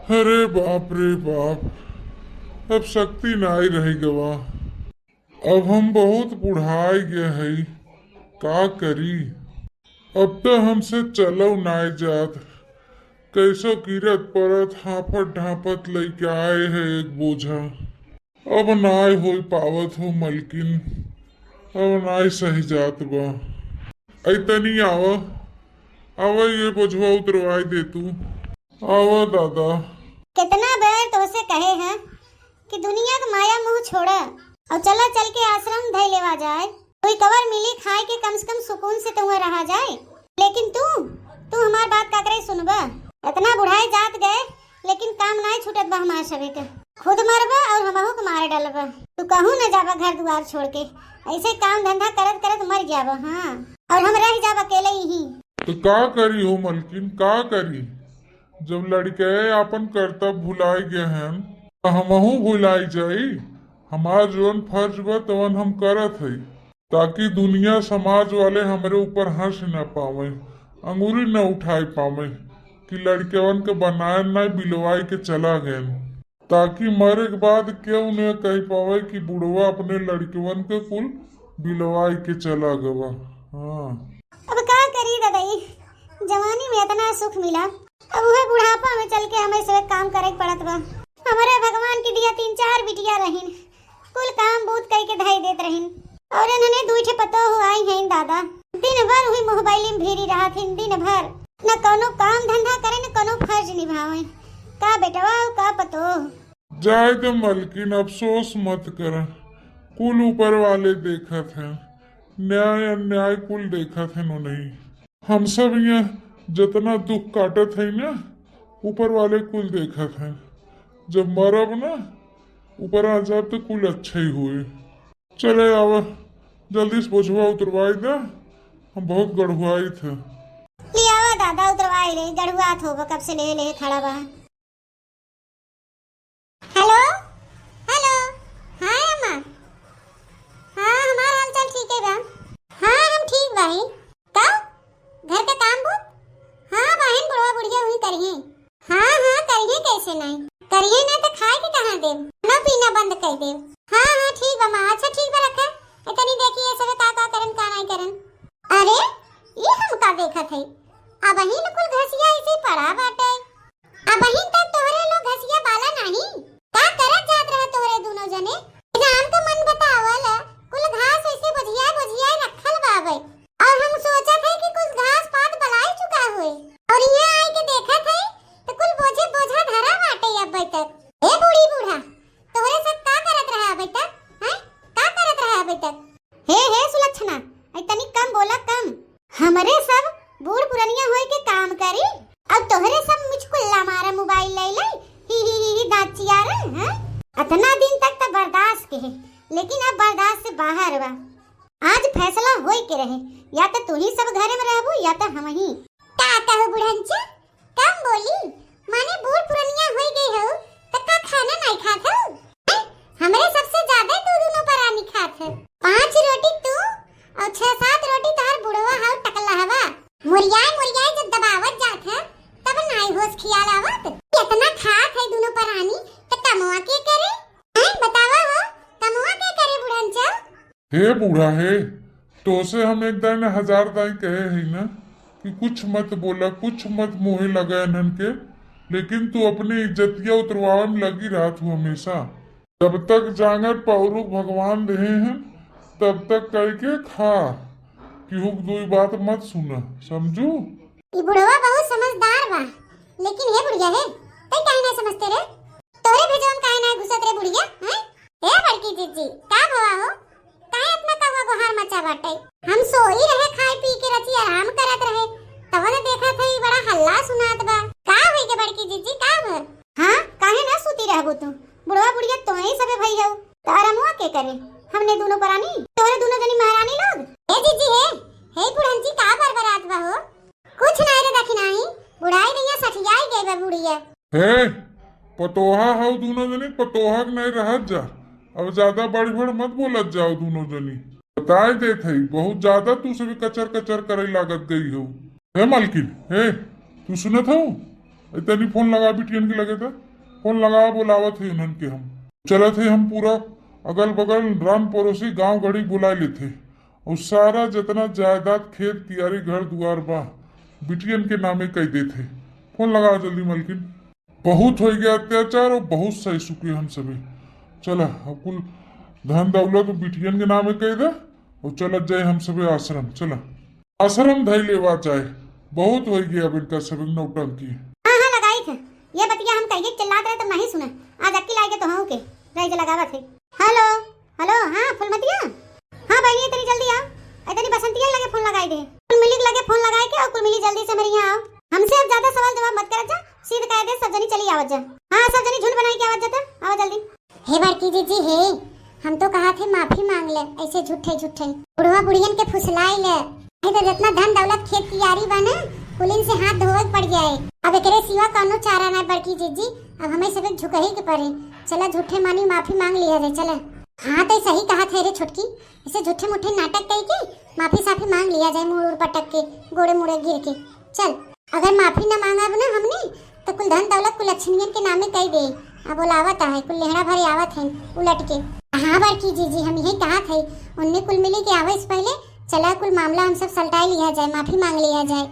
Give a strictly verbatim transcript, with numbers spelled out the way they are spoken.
अरे बाप रे बाप, अब शक्ति नाई रहि गवा। अब हम बहुत बुढ़ाइ गए हई, का करी? अब त हमसे चलउ नाई जात। कैसो गिरत परत, हाँफत ढाँफत लइके आए है एक बोझा। अब नाई होइ पावत हो मलकिन, अब नाई सहि जात बा। ऐ तनी आवा, आवा, ये बोझवा उतरवाइ दे तू। आवा दादा। केतना बेर तोहसे कहे हैं कि दुनिया क माया मोह छोड़ा अउर चला चल के आश्रम धइ लेवा जाए, कोई कवर मिली खाए के, कम से कम सुकून से तउहाँ रहा जाए। लेकिन तू, तू हमार बात काकरे सुनबा? एतना बुढ़ाई जात गए, लेकिन काम नाई छूटत बा हमार सभे के। खुद मरबा अउर हमहू के मार डालबा। तू कहूँ न जाबा घर दुआर छोड़ के, ऐसे काम धंधा करत करत मर जाबा। हाँ, अउर हम रह जाब अकेले ही। तो का करी हो मलकिन, का करी? जब लड़के आपन कर्तव्य भुलाए गए हैं, तो हमहू भुलाए जाई। हमार जवन फर्ज बा तवन हम करत हई, ताकि दुनिया समाज वाले हमरे ऊपर हँस न पावे, अंगुरी न उठाए पावे कि लड़कवन के बनाए न बिलवाए के चला गए, ताकि मरे के बाद केहू न कह पावे कि बुढ़वा अपने लड़कवन के कुल बिलवाए के चला गवा। हाँ। अब का करी दादाई, जवानी में इतना सुख मिला, अब उहे बुढ़ापा में चल के हमें सब काम करे के पड़त बा। हमरे भगवान की दिया तीन चार बिटिया रहिन, कुल काम बूत कई के धई देत रहिन, अउर इन्हने दुई ठे पतोह आई हैं दादा, दिन भर हुई मोबाइल में भीरी रहत हिन, दिन भर न कउनो काम धंधा करे, न कउनो फर्ज निभावे। का बेटवा अउ का पतोह। जाए दे मलकिन, अफसोस मत कर, कुल ऊपर वाले देखत हैं, न्याय अन्याय कुल देखत हैं उन्हीं। हम सब यहाँ जतना दुख काटत है ना, ऊपर वाले कुल देखत हैं। जब मरब ना, ऊपर आ जाब तो कुल अच्छा ही होए। चले आवा, जल्दी से बोझवा उतरवाई दे, हम बहुत गड़हुआई थे। ले आवा दादा, उतरवाई ले, गड़हुआत होबा, कब से ले ले खड़ा बा। हेलो, हेलो, हाँ अम्मा, हाँ हमार हाल चाल ठीक है बा। हाँ हम ठीक बाही। का घर के काम बूत? हाँ बहिन, बुढ़वा बुढ़िया हुई करिए। हाँ हाँ करिए, कैसे नहीं करिए, ना तो खाए के कहाँ देब, ना पीना बंद कर देब। हाँ हाँ ठीक बा माँ, अच्छा ठीक बा रखा। इतनी देखिए सब का का करन का नहीं करन। अरे ये हम का देखत है, अब ही कुल घसिया ऐसे पड़ा बाटे। अबहिन तक तोहरे लोग घसिया बाला नाही? का करत जात रहे तोहरे दुनो जने? राम का मन बतावल, कुल घास ऐसे बोझिया बोझिया रखल बावे। अउर हम सोचत है कि कुल घास पात बलाइ चुका होए। अउर यहाँ आइ के देखत है तो कुल बोझे बोझा धरा बाटे अबे तक। ए बूढ़ी बूढ़ा, तोहरे सब का करत रहे अबे तक? हैं? का करत रहे अबे तक? हे, हे सुलक्षणा, ऐ तनी कम बोला, कम। हमरे सब बूढ़ पुरनिया होए के काम करी, अब तोहरे सब मुचकुल्ला मारा मोबाइल ले ले, ही, ही, ही, ही, दाँत चियारे, हैं? अतना दिन तक त बर्दाश्त के है, लेकिन अब बर्दाश्त से बाहर बा। आज फैसला होए के रहे, या त तू ही सब घरे में रहबू, या त हम ही। का कहू बुढ़ंचा, कम बोली, माने बूढ़ पुरनिया होई गई हो, त का खाना नाई खात हो? हैं? हमरे सबसे ज्यादा तू दुनो परानी खात हो। पाँच रोटी तू अउर छह सात रोटी तोहर बुढ़वा हव टकला हवा। मुरियाए मुरियाए जब दबावत जात है, तब नाई होश खियाल आवत। इतना खात है दुनो परानी, त कमवा के करे? हैं, बतावा हो, कमवा के करे बुढ़ंचा? हे बूढ़ा हे, तोसे हम एक दाईं न हजार दाईं कहे हई ना कि कुछ मत बोला, कुछ मत मुँहे लगा इन्हन के, लेकिन तू अपने इज्जतिया उतरवावे में लगी रहत हू हमेशा। जब तक जांगर पौरुख भगवान देहे हैं, तब तक कह के खा, केहू के दुई बात मत सुना, समझू? ई बुढ़वा बहुत समझदार बा, लेकिन हे बुढ़िया हे, तै काहे ना समझते रे? तोरे भेजवा में काहे ना घुसत रे बुढ़िया, हैं? हे बड़की जीजी, का भवा हो? काहे इतना कौआ गोहार मचा बाटे? हम सोई रहे, खाए पी के रची आराम करत रहे, तवन देखत हई बड़ा हल्ला सुनात बा। का होई के बड़की जीजी, का भर? हाँ, काहे ना सूती रहबू तू? बुढ़वा बुढ़िया तोहई सबे भई हऊ, त आरामवा के करे? हमने दुनो परानी, तोहरे दुनो जनी महारानी लोग। ए जीजी हे, हे बुढ़न जी का बरबरात बा हो? कुछ नाई रे दखिनाही, बुढ़ाई गैया सठियाई गई बा बुढ़िया। हे, पतोहा हऊ दुनो जनी, पतोहा के नाई रहत जा। अब ज्यादा बढ़ बढ़ मत बोलत जाओ दुनो जनी। बताए देत हई, बहुत ज्यादा तू सभी कचर कचर करे लागत गई हो। हे मालकिन, हे, तू सुनत हऊ? ए, तनी फोन लगा बिटियन के लगे त। फोन लगा, बोलावत है उन्हन के हम। चलत है हम पूरा अगल बगल, रान पड़ोसी, गांव गड़ी बुलाए लेते। और सारा जितना जायदाद, खेत कियारी, घर दुआर बा, बिटियन के नामे कह देते। फोन लगाओ जल्दी मलकिन। बहुत हो गया अत्याचार और बहुत सह चुके हम सभी। चला, अब कुल धन दौलत बिटियन के नामे कह दे और चलत जाए हम सभी आश्रम। चला, आश्रम धई लेवा जाए, बहुत हो गया अब इनका सभी नौटंकी। हाँ, हाँ, लगाई थे। ये बतिया हम कहिए चिल्लात रहे तब नहीं सुने। आज अक्की लागे तो हाँ के, रह जे लगावत है। हेलो, हेलो, हाँ, फुलमतिया। हाँ बहनी, इतनी जल्दी आओ। इतनी बसंतिया लगे फोन लगाई दे। कुल मिली के लगे फोन लगाए के और कुल मिली जल्दी से मेरे यहाँ आओ। हमसे अब ज्यादा सवाल जवाब मत करत जा, सीध कह दे सब जनी चली आवत जा। हाँ, सब जनी झुंड बनाई के आवत जाता, आओ जल्दी। हे बड़की जीजी हे, हम तो कहा थे माफी मांग ले, ऐसे झूठे झूठे बुढ़वा बुढ़ियन के फुसलाई ले। नहीं तो जितना धन दौलत खेत कियारी बा ना, कुलिन से हाथ धोवे के पड़ गया है। अब एकरे सिवा कौनो चारा ना बड़की जीजी, अब हमें सब एक झुकही के पड़े। चला झूठे मानी माफी मांग लिया जाए, चला। हाँ तो सही कहा थे रे छोटकी, ऐसे झूठे मूठे नाटक कही के माफी साफी मांग लिया जाए, मुड़ उड़ पटक के, गोड़े मुड़े गिर के। चल, अगर माफी न मांगब ना हमने, तो कुल धन दौलत कुल लक्ष्मियन के नामे कह दे। अब बोलावत आहे, कुल लेहड़ा भरे आवत हैं उलट के। हाँ बड़की जीजी, हम यही कहा थे, उनने कुल मिली के आवे से पहले चला कुल मामला हम सब सलटाए लिया जाए, माफी मांग लिया जाए।